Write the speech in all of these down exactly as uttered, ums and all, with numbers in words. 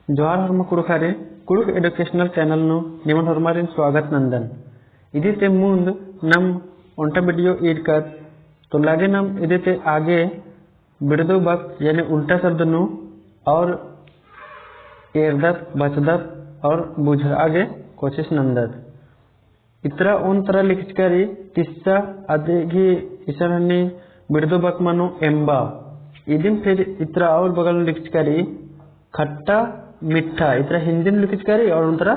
जोहार होरमा कुँड़ुख़ारिन, कुँड़ुख़ educational channel नू निमन होरमारिन स्वागत नन्दन। इदी ती मुन्द नाम ओन्टा video ईरकत, तो लगे नाम इदी ती आगे बिड़दो बक यानी उल्टा शब्द नू और एरदत, बचदत और बुझरआ गे कोशिश नन्दत। इतरा ओन तरा लिखचका रई किस्सा अदि गही इसन हनी बिड़दो बक मनो एम्बा। इदिन फिर इतरा और बगल नू लिखचका रई खट्टा मिट्ठा। इतरा हिन्दी नू लिखचका रई और ओन तरा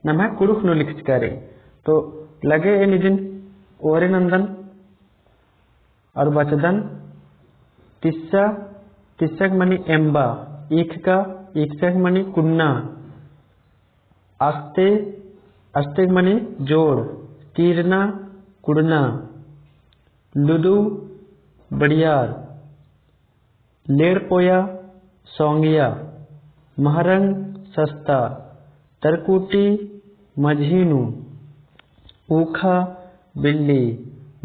नम्है कुँड़ुख़ नू लिखचका रई। तो लगे एन इदिन ओरे नन्दन और बचदन। तिस्सा, तिस्सा गही मनी एम्बा। ईखका, ईखका गही मनी कुन्ना। अस्ते, अस्ते गही मनी जोड़। तीरना, कुड़ना। लुदु, बड़ियार। लेड़पोया, सौंगिया। महरंग, सस्ता। तरकुटी, मझी नू। ऊखा, बिल्ली।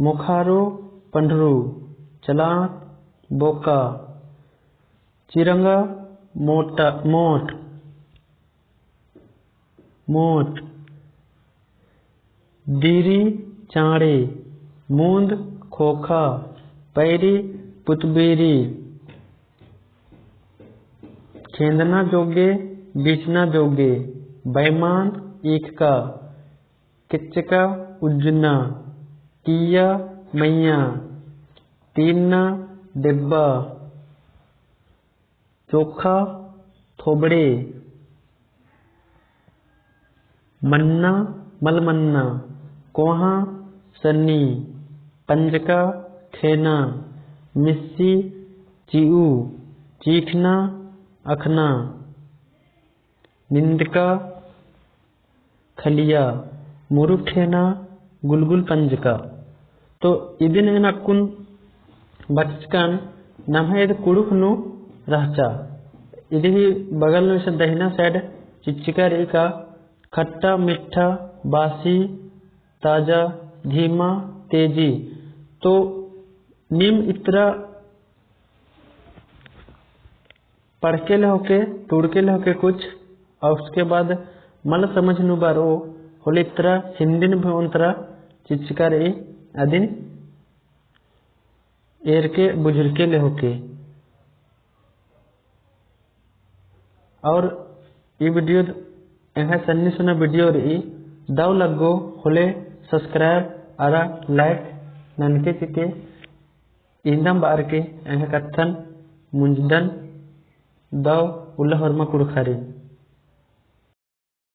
मोखारो, पंडरू। चलात, बोका। चिरंगा, मोटा, मोट। मोट। दीरी, चाँड़े। मुन्द, खोखा। पैरी, पुतबीरी। खेंदना जोगे, बीचना जोगे। बैमान, ईखका। केच्चका, उज्जना। तीया, मइय्याँ। तीन्ना, डेब्बा। चोखा, थोबड़े। मन्ना, मलमन्ना। कोहाँ, सन्नी। पंजका, खेना। मिस्सी, चिऊ। चीखना, अखना। निंदका, खलिया। मुरुक ठेना, गुलगुल पंजका। तो इदिन एन अक्कुन बचचकन नम्है ईद कुँड़ुख़ नू रहचा। इदी ही बगल नू इसन दहिना side चिच्चका रई का खट्टा, मिट्ठा, बासी, ताजा, धीमा, तेजी। तो नीम इतरा पढ़के लेहोके, टूड़के लेहोके कुछ, और उसके बाद मल समझ नू बरओ, होले इतरा हिन्दी नू भी ओन तरा चिच्चका रई, अदिन एरके बुझुरके लेहोके। और ई video एंग्है सन्नी सुन्ना video रई, दव लग्गो होले subscribe अरा like ननके चिके। इन्दम बअर के एंग्है कत्थन मुंजदन। दव उल्ला होरमा कुँड़ुख़ारिन।